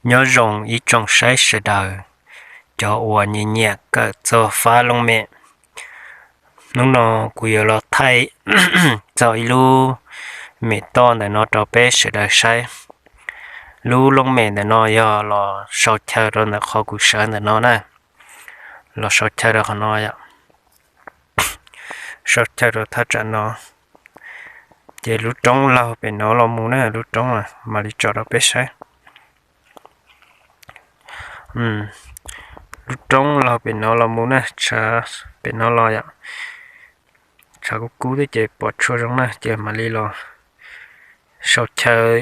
Nyob zoo ib tsoom saib sawv daws, cov uas nyiam nyiam kawm txog fab looj mem. Hnub no kuv yuav los thaij txog ib lub mem toj ntawm no rau peb sawv daws saib. Lub looj mem ntawm no yog los sau chaw rau ntawm qhov kuv sawv ntawm no na, los sau chaw rau qhov no yom, sau chaw rau thaj tsam no. Ces lub roob laug pem no los mus na, lub roob mam li tso rau peb saib. Lub roob laug pem no los mus na, tshav pem no los yom, tshav kub kub thiab ces pom tshuaj zoo na, ces mam li los sau chaw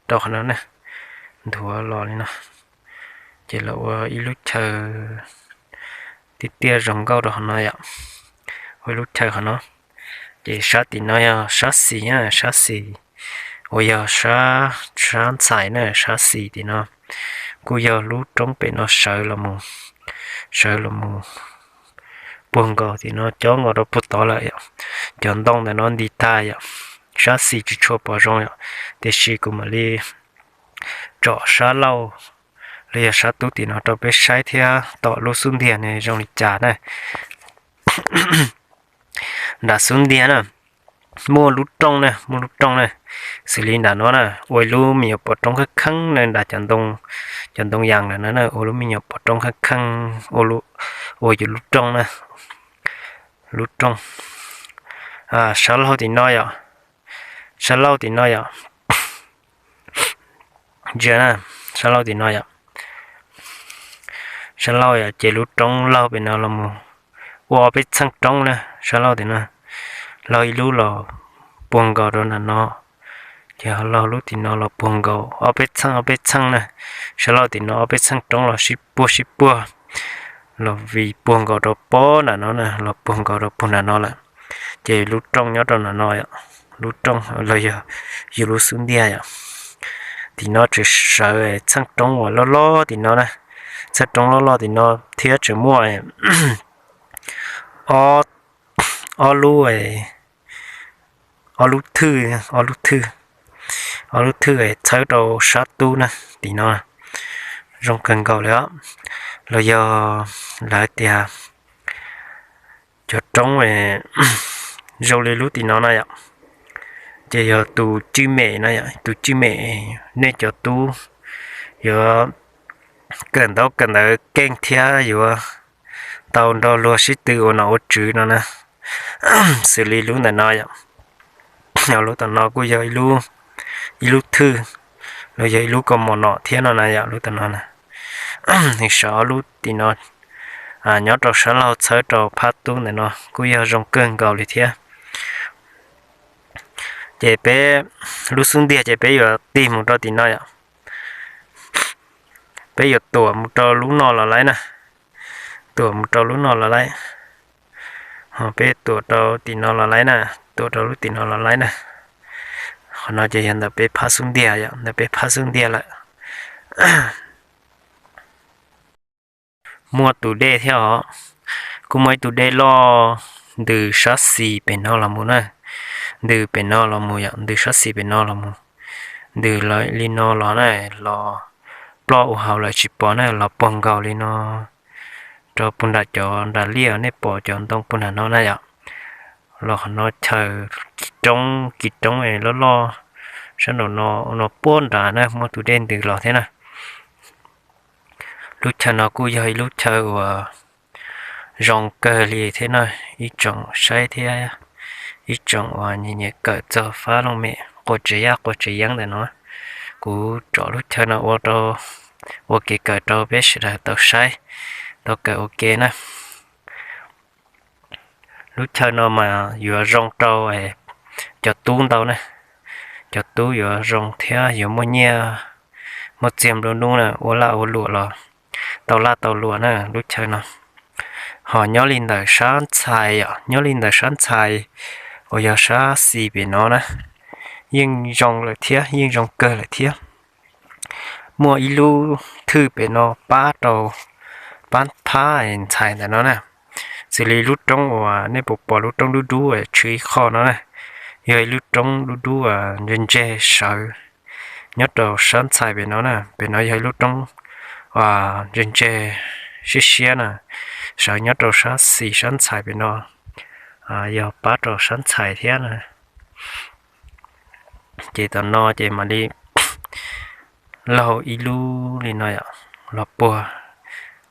rau qhov no na, nthuav los li no, ces los ua ib lub chaw tiaj tiaj zoo nkauj rau qhov no yom, ua ib lub chaw qhov no. Ces sab tim no yog sab xis, sab xis uas yog sab ntxhais na, sab xis tim no kuj yog lub roob pem no sawv los mus, sawv los mus puag nkaus tim no cob nkaus rau puag tod lawm yom. Cov ntoo ntawm no nti tag yom, sab xis tsis tshua pom zoo yom, tiam sis kuv mam li tsom sab laug los yog sab tub tim no rau peb saib thiab tom lub xub ntiag ne zoo li cas na. Nram xub ntiag na, muaj lub rooj na, muaj lub rooj na, xws li nram no na, ua ib lub me nyuam pov roob kheej kheej na, nram cov ntoo yas ntawm no na, ua lub me nyuam pov roob kheej kheej, ua yus lub rooj na, lub rooj. Sab laug tim no yom, sab laug tim no yom, ntsia na, sab laug tim no yom, sab laug yom, ces lub roob laug pem no los mus ua ob peb txheej roob na, sab laug tim no laug ib lub los puag nkaus rau nram no, ces laug lub tim no los puag nkaus ob peb txheej ob peb txheej na, sab laug tim no ob peb txheej roob los sib puag sib puag, los vim puag nkaus rau pob nram no na, los puag nkaus rau puag nram no lawm. Ces lub rooj nyob rau nram no, lub rooj los yog yus lub xub ntiag yom. Tim no tseem sawv txheej roob uas loj loj tim no na, txheej roob loj loj tim no thiab tseem muaj ob lub, ob lub thwj, ob lub thwj, ob lub thwj txhawb rau sab tub na, tim no zoo kawg nkaus li os. Los yog lawv tias cov roob zoo li lub tim no na yom, ces yog tus cwj mem na yom, tus cwj mem nej cov tub yuav kawm ntaub kawm ntawv keej thiab yuav tau nrog luag sib tw ua nom ua tswv no na. Xws li lub ntawm no yom, lub tom no kuj yog ib lub thwj los yog ib lub kaus mom nom thiab no na yom, lub tom no na. Nws sawv ob lub tim no nyob rau sab laug txhawb rau phab tub ntawm no kuj yog zoo kawg nkaus li thiab. Ces peb lub xub ntiag ces peb yuav tig mus rau tim no yom. Peb yuav tuam mus rau lub no los laib na, tuam mus rau lub no los laib. Ho peb tuam rau tim no los laib na, tuam rau lub tim no los laib na. Qhov no ces yog ntawm peb phab xub ntiag yom, ntawm peb phab xub ntiag lawm. Muaj tus dej thiab os, kuj muaj ib tug dej loj ntws sab xis pem no los mus na, ntws pem no los mus yom, ntws sab xis pem no los mus, ntws li no los na, los ploj ua haus lawm tsis pom na, los puag nkaus li no rau puag nram cov nram liaj nej pom cov ntoo puag nram no na yom. Los qhov no chaw kis roob, kis roob loj loj sab nraum no, no puag nrad na muaj tus dej ntws los thiab na. Lub chaw no kuj yog ib lub chaw uas zoo kawg li thiab na, ib tsoom saib thiab ib tsoom uas nyiam nyiam kawm txog fab looj mem quas tsev yaj quas tsev yeeb ntawm no. Kuv tsom lub chaw no ua rau, ua kev kawm rau peb sawv daws tau saib, tau kawm ua ke na. Lub chaw no mas yuav zoo rau cov tub ntau na, cov tub yuav zoo thiab yuav muaj nyiaj muaj txiag nplua nuj na, ua laj ua luam los tau laj tau luam na lub chaw no. Ho nyob li ntawm sab ntxhais yom, nyob li ntawm sab ntxhais uas yog sab xis pem no na, yeej zoo lawm thiab, yeej zoo kawg lawm thiab. Muaj ib lub thwj pem no pab rau, pab phab ntxhais ntawm no na. Xws li lub roob uas nej puas pom lub roob dub dub tshwm ib qho no na, yog ib lub roob dub dub ntseg ntseg sawv, nyob rau sab ntxhais pem no na, pem no yog ib lub roob ntse ntse siab siab na, sawv nyob rau sab xis sab ntxhais pem no, yog pab rau sab ntxhais thiab na. Ces tam no ces mam li laug ib lub li no yom, los puag,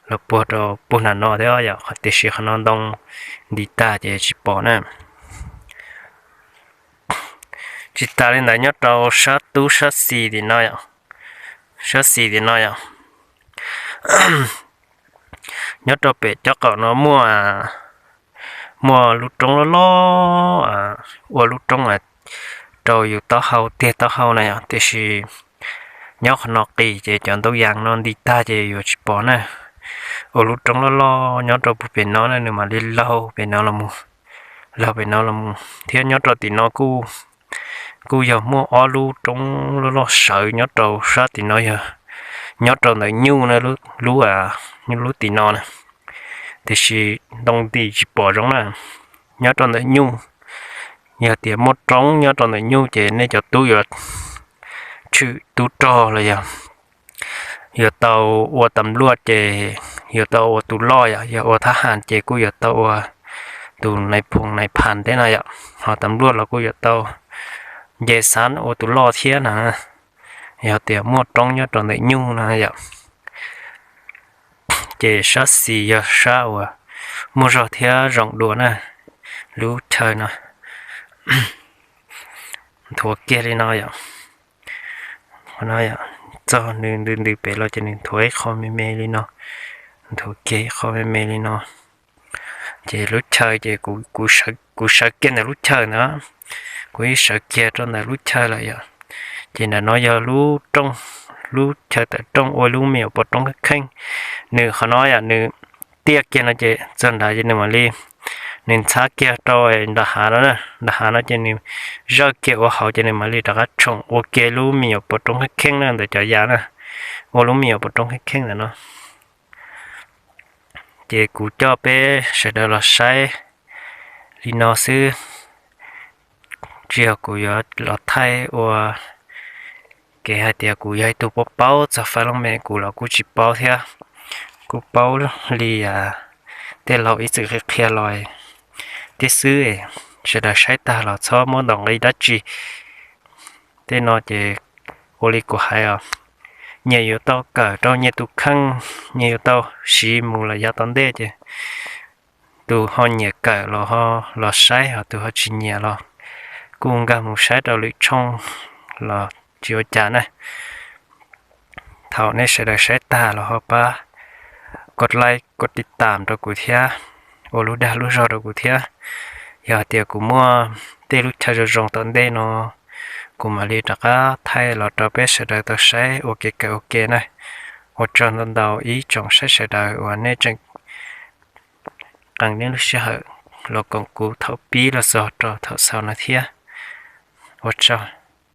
los puag rau puag nram no thiab yom, tiam sis qhov no ntoo nti tag ces tsis pom na. Tsis tas li ntawd nyob rau sab tub sab xis tim no, sab xis tim no yom, nyob rau pem cov qaum no muaj, muaj lub roob loj loj, ua lub roob rau yus taub hau tiag taub hau na yom, tiam sis nyob qhov no qis ces cov ntoo yas no nti tag ces yuav tsis pom na. Ua lub roob loj loj nyob rau puag pem no na, nws mam li laug pem no los mus, laug pem no los mus thiab. Nyob rau tim no kuj, kuj yog muaj ob lub roob loj loj sawv nyob rau sab tim no yog, nyob rau ntawm nyuj na, lub, lub tim no na, tiam sis ntoo nti tsis pom zoo na. Nyob rau ntawm nyuj, yog tias muaj roob nyob rau ntawm nyuj ces nej cov tub yuav tshwm tub rog los yog yuav tau ua tas luaj ces yuav tau ua tus loj yom, yog ua thab has ces kuj yuav tau ua tus nais phoos nais phas teb no yom, ho tas luaj los kuj yuav tau nce xab ua tus loj thiab na, yog tias muaj roob nyob rau ntawm nyuj no yom. Ces sab xis yog sab uas muaj zog thiab zoo dua na, lub chaw no nthuav kiag li no yom. Txog nws ntws ntws pem los ces nws nthuav ib qho me me li no, nthuav kiag ib qho me me li no. Ces lub chaw ces kuv sawv kiag ntawm lub chaw ntawd, kuv yeej sawv kiag rau ntawm lub chaw lawm yom. Ces ntawm no yog lub rooj, lub chaw tawm rooj ua lub me nyuam pov roob kheej kheej. Nws qhov no yom, nws tiaj kiag no ces txog nrad ces nws mam li, nws ntxhab kiag rau nram hav no, nram hav no ces nws zawj kiag ua hauv ces nws mam li rov qab tshoom ua kiag lub me nyuam pov roob kheej kheej na ntawm cov yas na, ua lub me nyuam pov roob kheej kheej ntawm no. Ces kuv coj peb sawv daws los saib li no xwb, tsis yog kuv yuav los thaij ua kev hais tias kuv yog ib tug paub paub txog faj looj mem, kuv los kuj tsis paub thiab, kuj paub li tej laus ib txwm qhia qhia los thiab xwb. Sawv daws saib tag los txhob muab ntaus nqi dab tsi. Tej no ces ua li kuv hais os, nyias yuav tau kawm rau nyias tus kheej, nyias yuav tau siv mus los yav tom ntej ces tus ho nyiam kawm los ho los saib, ho tus ho tsis nyiam los kuj nkag mus saib rau lwm tshooj los tsis ua cas na. Thaum nej sawv daws saib tag los ho pab kos like kos tiv tam rau kuv thiab, ua lub dag lub zog rau kuv thiab. Yog hais tias kuv muaj tej lub chaw zoo zoo tom ntej no, kuv mam li rov qab thaij los rau peb sawv daws tau saib ua kev kawm ua ke na. Ua tsaug ntau ntau ib tsoom saib sawv daws uas nej tseem qee nej lub sij hawm los koom kuv thaum pib los txog rau thaum xaus no thiab. Ua tsaug.